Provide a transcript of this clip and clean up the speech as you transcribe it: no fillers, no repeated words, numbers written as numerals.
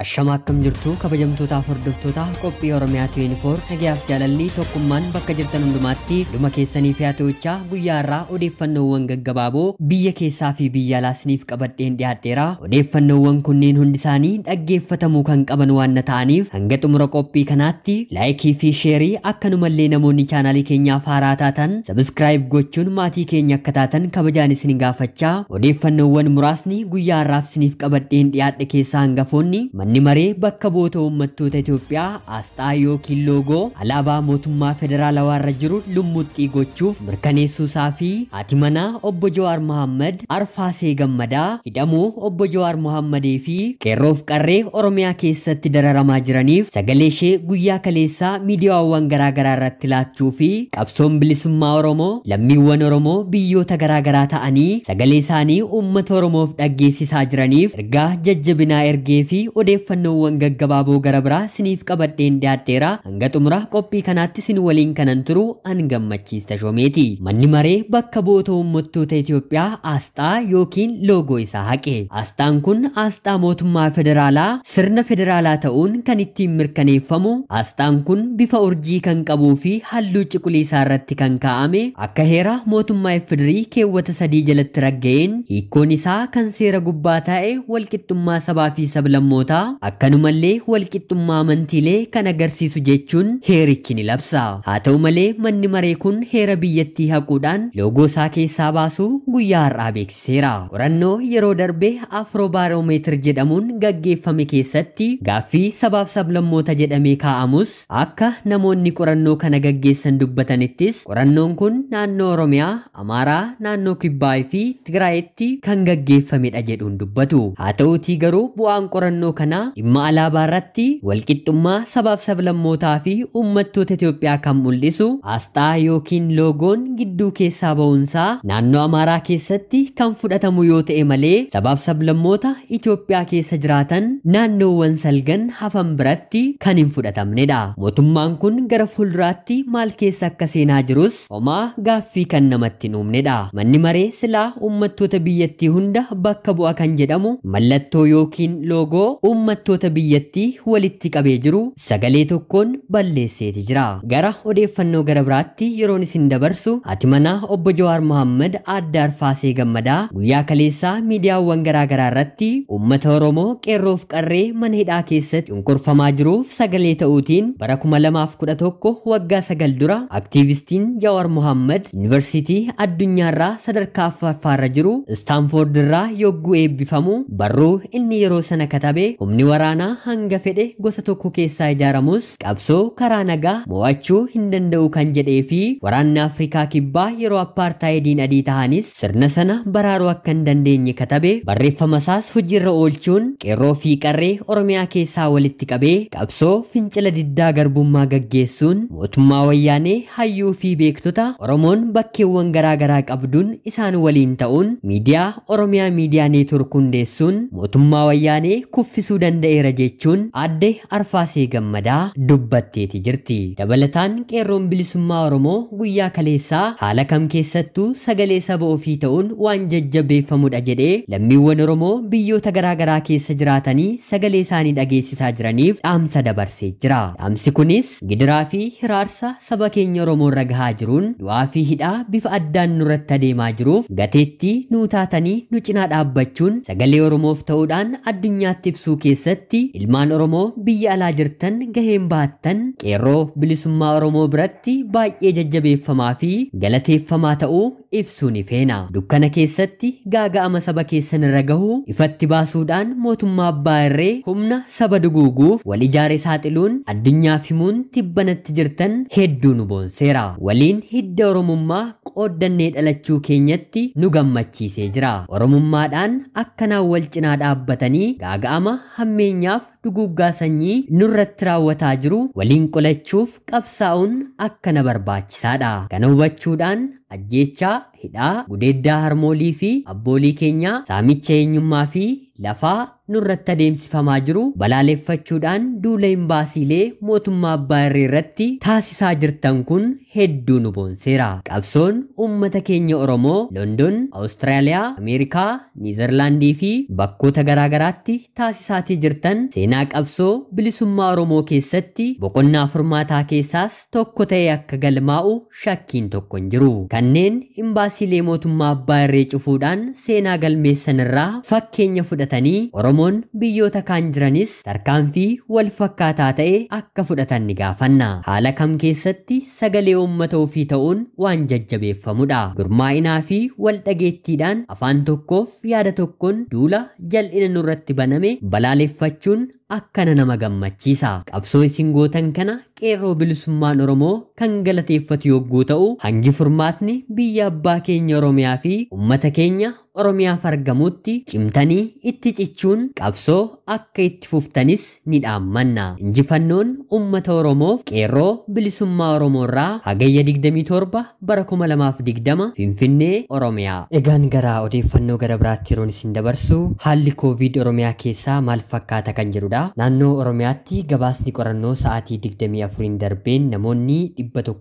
Ashama akkam jirtu kabajamtootaaf hordoftoota qophii Oromiyaa 24 nagayaaf jaalalli tokkummaan bakka jirtan hundumaatti dhuma keessanii fi haata'uchaa guyyaa irraa odeeffannoowwan gaggabaaboo biyya keessaa fi biyya alaa isiniif qabadheen dhiyaadheera. Odeeffannoowwan kunneen hundi isaanii dhaggeeffatamuu kan qaban waan ta'aniif hanga xumura qophii kanaatti laayikii fi sheerii akkanumallee namoonni chaanaalii keenyaaf haaraa taatan sabiskiraayib gochuun maatii keenya akka taatan kabajaan isin gaafachaa odeeffannoowwan muraasni guyyaa har'aaf isiniif qabadheen dhiyaadhe keessaa hangafoonni manni maree bakka bu'oota uummattoota Itoophiyaa asxaa yookiin loogoo alaabaa mootummaa federaalawaa irra jiru lummuxxii gochuuf mirkaneessuu isaa fi haati manaa obbo Jawaar Mohammad Arfaasee Gammadaa hidhamuu obbo Jawaar Mohammadii fi qeerroof qarree Oromiyaa keessatti dararamaa jiraniif sagalee ishee guyyaa kaleessaa miidiyaawwan garaagaraa irratti laachuu fi qabsoon bilisummaa Oromoo lammiiwwan Oromoo biyyoota garaagaraa ta'anii sagalee isaanii uummata Oromoof dhaggeessisaa jiraniif ergaa jajjabinaa ergee fi odeeffannoowwan gaggabaaboo gara biraa isiniif qabadheen dhiyaadheera. Hanga xumura qophii kanaatti isin waliin kanan turu an Gammachiis Tashoomeeti. Manni maree bakka bu'oota uummattoota Itoophiyaa asxaa yookiin loogoo isaa haqe. Asxaan kun asxaa mootummaa federaalaa sirna federaalaa ta'uun kan ittiin mirkaneeffamu. Asxaan kun bifa urjii kan qabuu fi halluu cuquliisaa irratti kan kaa'ame akka heera mootummaa FDRI keewwata 3 jalatti ragga'een hiikkoon isaa kan seera gubbaa taa'e walqixxummaa sabaa fi sablammootaa akkanumallee walqixxummaa amantiilee kan agarsiisu jechuun heerichi ni labsa. Haa ta'u malee manni maree kun heera biyyattii haquudhaan loogoo isaa keessaa baasuu guyyaa har'aa beeksiseera. Qorannoo yeroo darbe Afroobaaroomeetir jedhamuun gaggeeffame keessatti gaaffii sabaaf sablammoota jedhamee kaa'amus akka namoonni qorannoo kana gaggeessan dubbatanittis qorannoon kun naannoo Oromiyaa, Amaaraa, naannoo Kibbaa fi Tigraayitti kan gaggeeffamedha jedhuun dubbatu. Haa ta'uutii garuu bu'aan qorannoo kanaa dhimma alaabaa irratti walqixxummaa sabaaf sablammootaa fi uummattoota Itoophiyaa kan mul'isu asxaa yookiin loogoon gidduu keessaa ba'uunsaa naannoo Amaaraa keessatti kan fudhatamu yoo ta'e malee sabaaf sablammoota Itoophiyaa keessa jiraatan naannoowwan salgan hafan biratti kan hin fudhatamnedha. Mootummaan kun gara fuulduraatti maal keessa akka seenaa jirus homaa gaaffii kan namatti hin uumnedha. Manni maree silaa uummattoota biyyattii hunda bakka bu'a kan jedhamu mallattoo yookiin loogoo uummattoota biyyattii walitti qabee jiru sagalee tokkoon balleesseeti jira. Gara odeeffannoo gara biraatti yeroon isin dabarsu haati manaa obbo Jawaar Mohammad Aadde Arfaasee Gammadaa guyyaa kaleessaa miidiyaawwan garaagaraa irratti uummata Oromoo qeerroof qarree mana hidhaa keessatti cunqurfamaa jiruuf sagalee ta'uutiin bara 2011 waggaa 9 dura aktiivistiin Jawaar Mohammad yuunivarsiitii addunyaarraa sadarkaa afuraffaarra jiru Istaanfoord irraa yogguu eebbifamu barruu inni yeroo sana katabe humni waraanaa hanga fedhe gosa tokko keessaa ijaaramus qabsoo karaa nagaa mo'achuu hin danda'u kan jedhee fi waraanni Afrikaa kibbaa yeroo appaartaayidiin adii tahanis sirna sana baraaruu akka hin dandeenye katabe barreeffama isaas hojiirra oolchuun qeerroo fi qarree Oromiyaa keessaa walitti qabee qabsoo fincila diddaa garbummaa gaggeessuun mootummaa wayyaanee hayyuu fi beektota Oromoon bakkeewwan garaagaraa qabduun isaan waliin ta'uun miidiyaa Oromiyaa Miidiyaa Neetwork hundeessuun mootummaa wayyaanee kuffisuu danda'eera jechuun Aadde Arfaasee Gammadaa dubbatteeti jirti. Dabalataan qeerroon bilisummaa Oromoo guyyaa kaleessaa haala kam keessattuu sagalee saba ofii ta'uun waan jajjabeeffamudha jedhee lammiiwwan Oromoo biyyoota garaagaraa keessa jiraatanii sagalee isaanii dhageessisaa jiraniif dhaamsa dabarsee jira. Dhaamsi kunis gidiraa fi hiraarsa saba keenya Oromoo irra gahaa jiruun du'aa fi hidhaa bifa addaan nurratti adeemaa jiruuf gateettii nuu taatanii nu cinaa dhaabbachuun sagalee Oromoof ta'uudhaan addunyaatti ibsuu keessatti ilmaan Oromoo biyya alaa jirtan gaheen baattan qeerroo bilisummaa Oromoo biratti baay'ee jajjabeeffamaa fi galateeffamaa ta'uu ibsuu ni feena. Dukkana keessatti gaaga'ama saba keessan irra gahu ifatti baasuudhaan mootummaa abbaa irree humna saba duguuguuf wal ijaare saaxiluun addunyaaf himuun tibbanatti jirtan hedduu nu boonseera. Waliin hidda Oromummaa qooddannee dhalachuu keenyatti nu gammachiisee jira. Oromummaadhaan akkanaan wal cinaa dhaabbatanii gaaga'ama hammeenyaaf duguuggaa sanyii nurratti raawwataa jiru waliin qolachuuf qabsaa'uun akkana barbaachisaadha. Kana hubachuudhaan ajjeechaa, hidhaa, gudeeddaa harmoolii fi abboolii keenyaa, saamicha eenyummaa fi lafaa nurratti adeemsifamaa jiru balaaleffachuudhaan duula imbaasiilee mootummaa abbaa irree irratti taasisaa jirtan kun hedduu nu boonseera. Qabsoon uummata keenya Oromoo London, Awustiraaliyaa, Ameerikaa, Niizerlaandii fi bakkoota garaagaraatti taasisaatii jirtan seenaa Seenaa qabsoo bilisummaa Oromoo keessatti boqonnaa furmaataa keessaas tokko ta'ee akka galmaa'u shakkiin tokko hin jiru. Kanneen imbaasiilee mootummaa abbaa irree cufuudhaan seenaa galmeessan irraa fakkeenya fudhatanii Oromoon biyyoota kaan jiranis tarkaanfii wal fakkaataa ta'e akka fudhatan ni gaafanna. Haala kam keessatti sagalee uummata ofii ta'uun waan jajjabeeffamudha. Gurmaa'inaa fi wal dhageettiidhaan afaan tokkoof yaada tokkoon duula jal'ina nurratti baname balaaleffachuun akkana nama gammachiisa. Qabsoo isin gootan kana qeerroo bilisummaan Oromoo kan galateeffatu yogguu ta'u, hangi furmaatni biyya abbaa keenya Oromiyaa fi uummata keenya Oromiyaaf argamutti cimtanii itti cichuun qabsoo akka itti fuftanis ni dhaammanna. Injifannoon uummata Oromoof qeerroo bilisummaa Oromoo irraa Hagayya 27 bara 2020 Finfinnee, Oromiyaa. Egaan gara odeeffannoo gara biraatti yeroon isin dabarsu haalli Koovid Oromiyaa keessaa maal fakkaata kan jedhudha. Naannoo Oromiyaatti gabaasni qorannoo sa'aatii 24 darbeen namoonni 100